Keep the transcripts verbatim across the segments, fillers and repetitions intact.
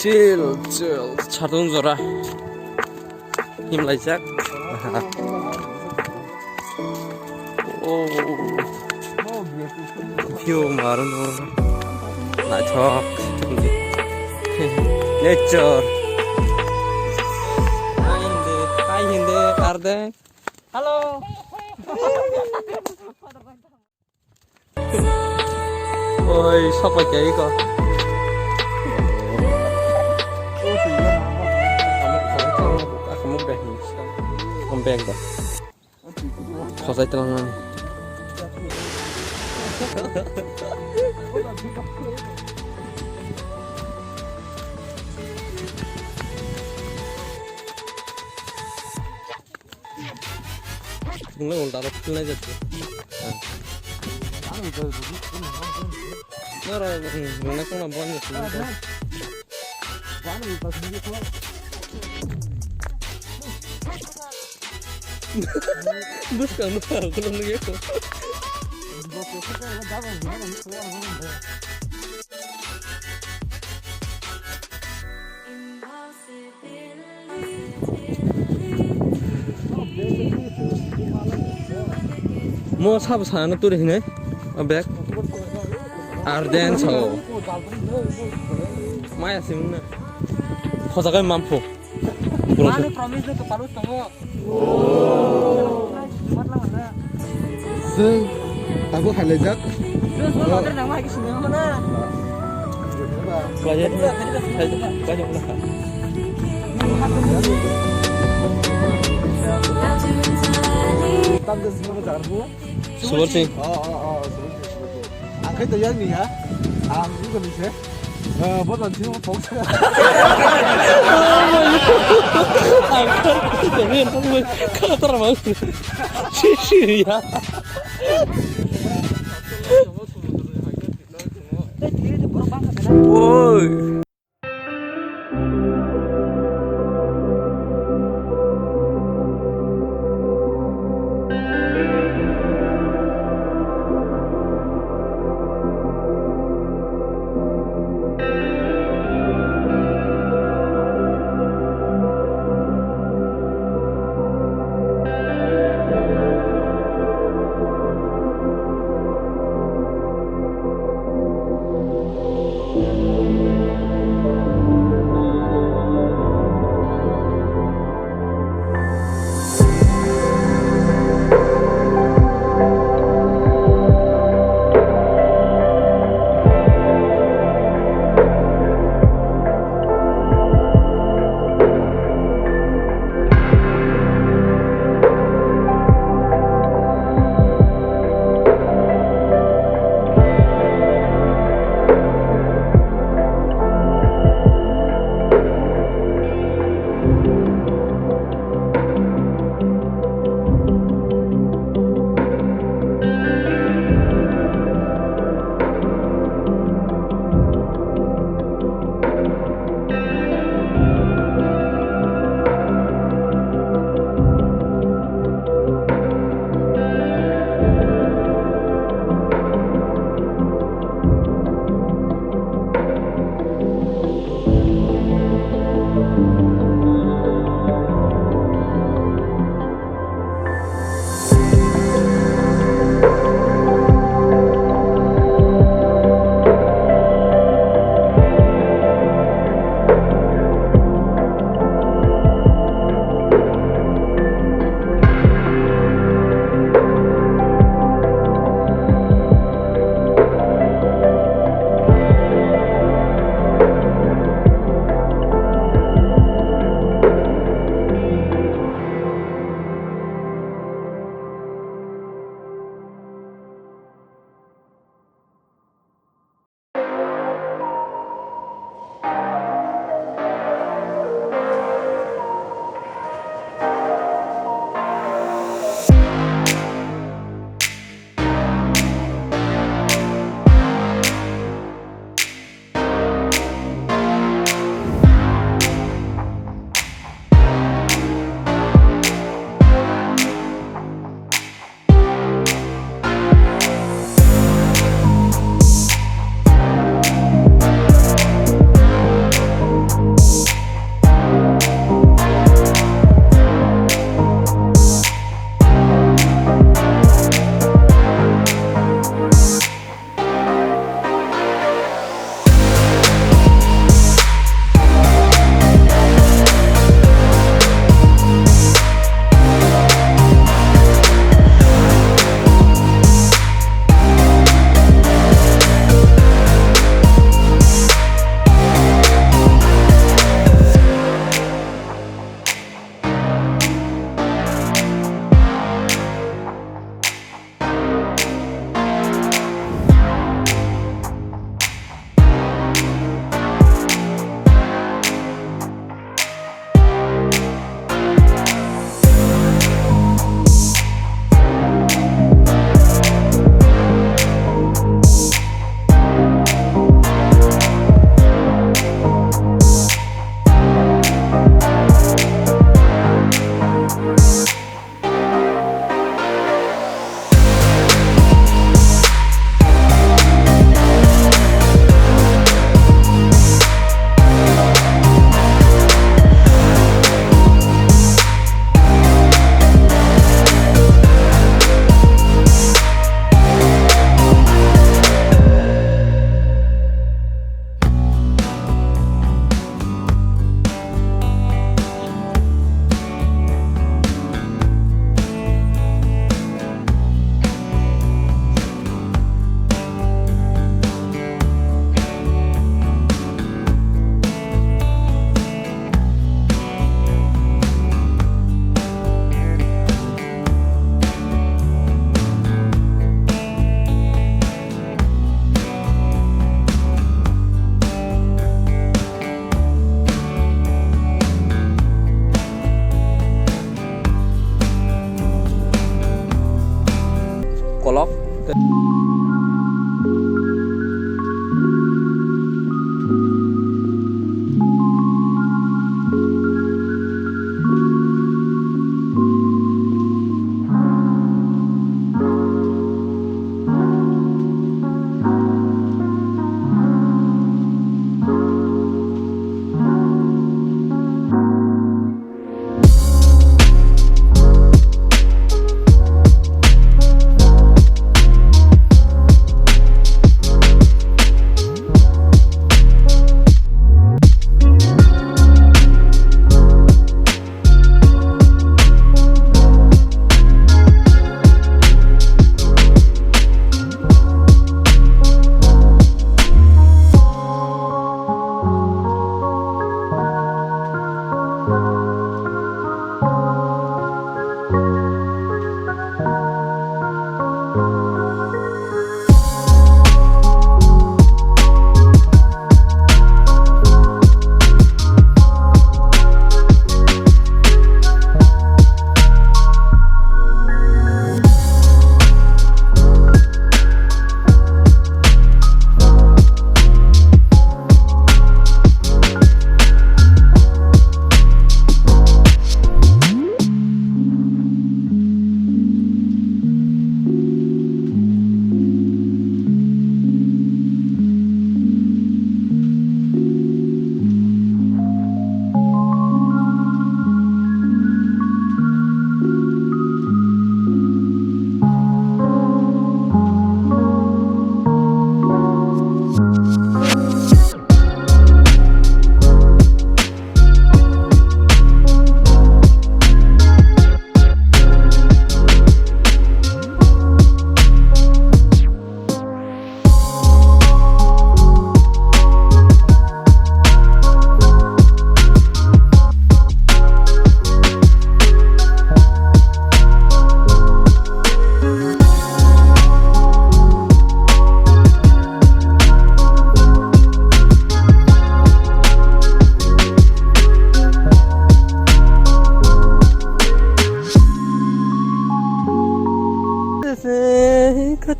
Chill, chill, satung jora. Himlaijak. Oh. View marono. Naithok. Nature. Hai hindi, hai hindi, Arde. Hello. Oi, sok pai khe iko. Ang bag da. Khosai twlang nani. Nungla ulta rok khulnai jati. Noro, hmm, nungla khulna bon jati. Buskang nungla khulna nungya ko. Mo sabo sana turi hinai, a bag. Arden sao. Maya simna. Khojagai mampu. Mane promise de to palu tongo. Chwng tabuk hailaijak. Subal Singh. Oh, oh, oh, Subal Singh, Subal Singh. Ang khai to yang ni ha. Ang ni ko ni se. Eh, bo dan sini pok. Ang khai to yang ni ko. Kala tara mau. Si si ya. Woi.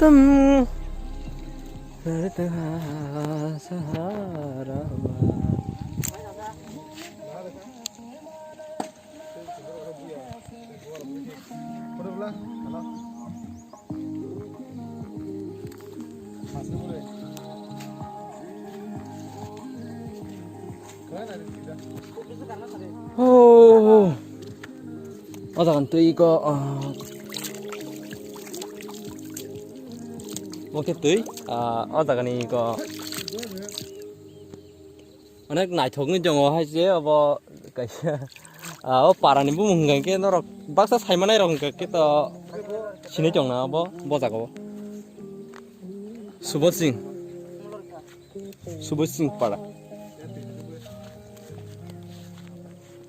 तुम रहता सहारा हुआ। Oh, oh. O jaga ni twi ko, ah. Omo khe twi, ah, o jaga ni ko. Onek naithok ni tongo hai se obo kaisa, ah, o para ni bumung hwnkha khe norok baksa sai manai rok hwnkha khe to sinui tong na obo, bo jaga o. Subot Singh. Subot Singh para.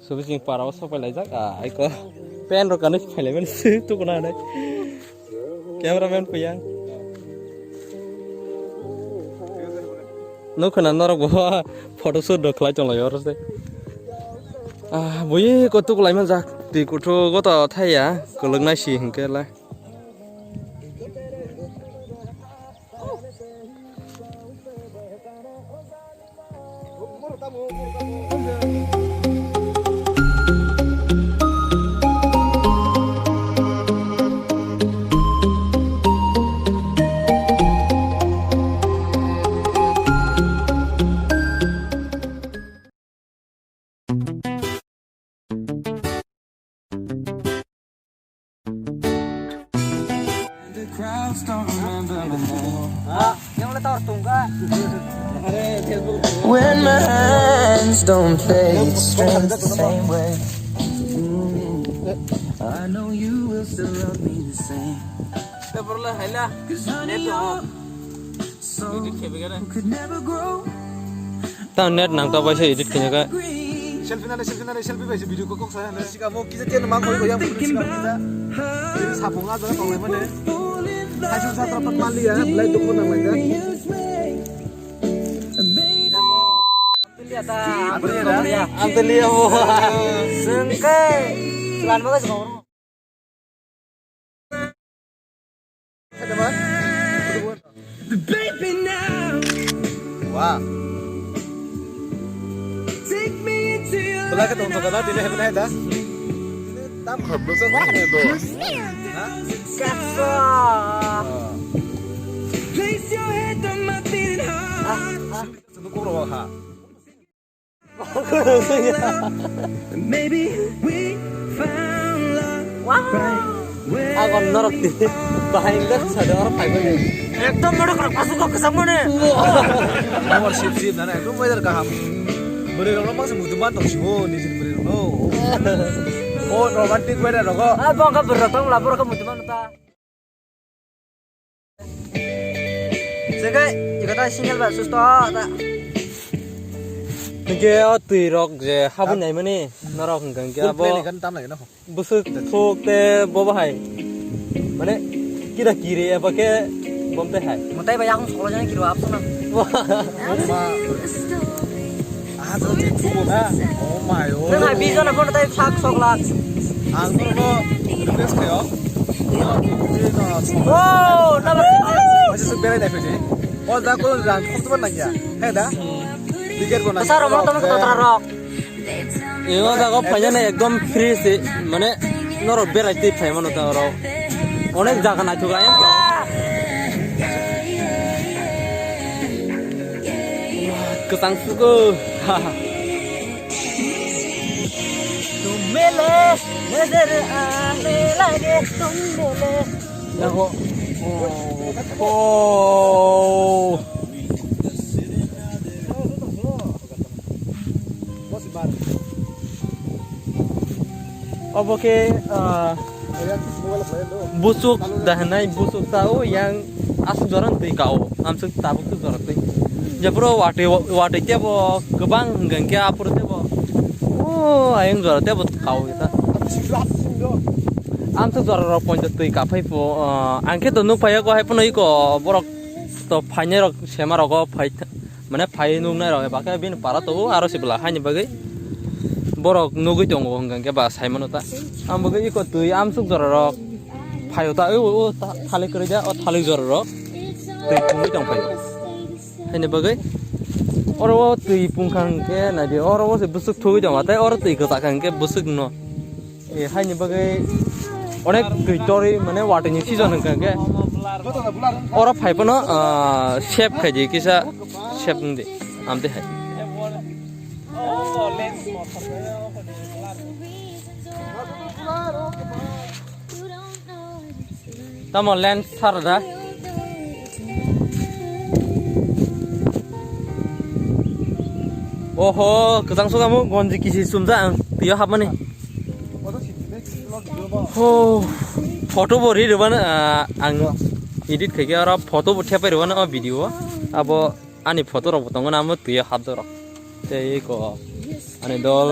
Subot Singh para o sok pai laijak, ah, ai ko pen rok kanwi phai lai mani se tukuna nai. Cameraman phuya. Nuk khna norok bo photo shoot rok khlai tong lai oro se. Ah, bui ko tuk lai man jak. Twi kuthuk go to thai ya, kwlwk nai si hinkhe lai. When my hands don't play strings the same way, I know you will still love me the same. Cause honey, you're so, could never grow. Tang net nang ta bai se edit khe ka. Selfie na re, selfie na re, selfie bai se video ko kok sa na. Sika mo kisa tiyan mang koi ko yang pura sika kisa. Ini sapung aja kong lemon deh. Hai sung satra pat mali ya, belai dukun nang lagi. Antelia mo. Sengkai. Selan bagai sengkai. Wah. Belai khe tongthok kana tini heaven hai da. Tam khorbo sa wah ne do. Ha? Kasa. Sunu kuro ha. Maybe we found love. Wow. Agon norok tini bahai wngkha sade oro phai mani. Ekdom norok rok pasuk kok kwchang mani. Amar sip sip nana ekdom weather kaham. Bwrwi rok no mangsa muitu man tong sio nijini bwrwi rok no. O romantic weather rogo. Ah, bo wngkha bwrwi rok tong la borok muitu man ta. Sekai, iko ta single ba susto ta. Hingke o twi rok je habwi nai mani norok hingka hingke abo. Buswk thuk te bo bahai. Mane kida kiri eba ke bom te hai. Mutai ba yakung solo jana kiri apso na. Ah, to je thubo na. Oh my, oh. Nang hai bijon na phone tai sak sok lak. Ang to no request khayo. Oh, na ba. Masih seberai dai phai. Oh, da ko rang khok to nang ya. He da. Ticket bo nang. Sar mo to ko tra rok. Ego jaga phaijana ekdom free se, mane norok berai twi phai mano ta oro. Onek jaga naithok ayang. Kwchang sugo. Tum mile, nazar aane lage tum mile. Yago. Oh. Oh. Obo khe, ah, busuk da hinai busuk ta o yang aswk jora twi ka o, amswk tabuk swk jora twi. Jephuru watwi, watwi tebo kwbang hwnkhe aphuru tebo o ayang jora tebo ka o ta. Amswk jora rok poito twi ka phai pho, ah, ang khe to nuk phai ya ko hai phano iko borok to phainai rok sema rogo phai. Mane phai nuknai rok eba khe bini para tongo aro se bwla haini bagwi borok nugwi tongo hwnkha khe ba sai mano ta. Ang bagwi iko twi amsuk jora rok Phaio ta, o, o, ta, thalik kwrwi da, o thalik jora rok. Twi pungwi tong phaio. Haini bagwi. Oro o twi pungkha hwnkhe naidi, oro o se bwswk thugwi tongo, tei oro twi kwchak kha hwnkhe bwswk no. E, haini bagwi onek twi torwi, mane, watwi ni season hwnkha hwnkhe. Oro phai phano, ah, save khai di, kisa save wng di. Amtwi hai. Tamo lens sar da. Oho, kwchang sugamu gonji kisi sumjak ang twiyo hapmani. Ho, photo bo ri rwbano, ah, ang edit khaikhe oro photo bo thepai rwbano o video o. Abo ani photo rok bo tongo na, amo twiyo hapjak rok. Tei eko ani dol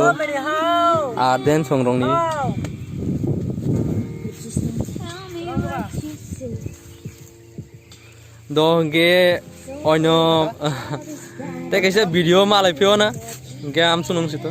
ar den songrokni do hwnkhe oino tei kaisa video malai phio na hwnkhe amsung nung sito.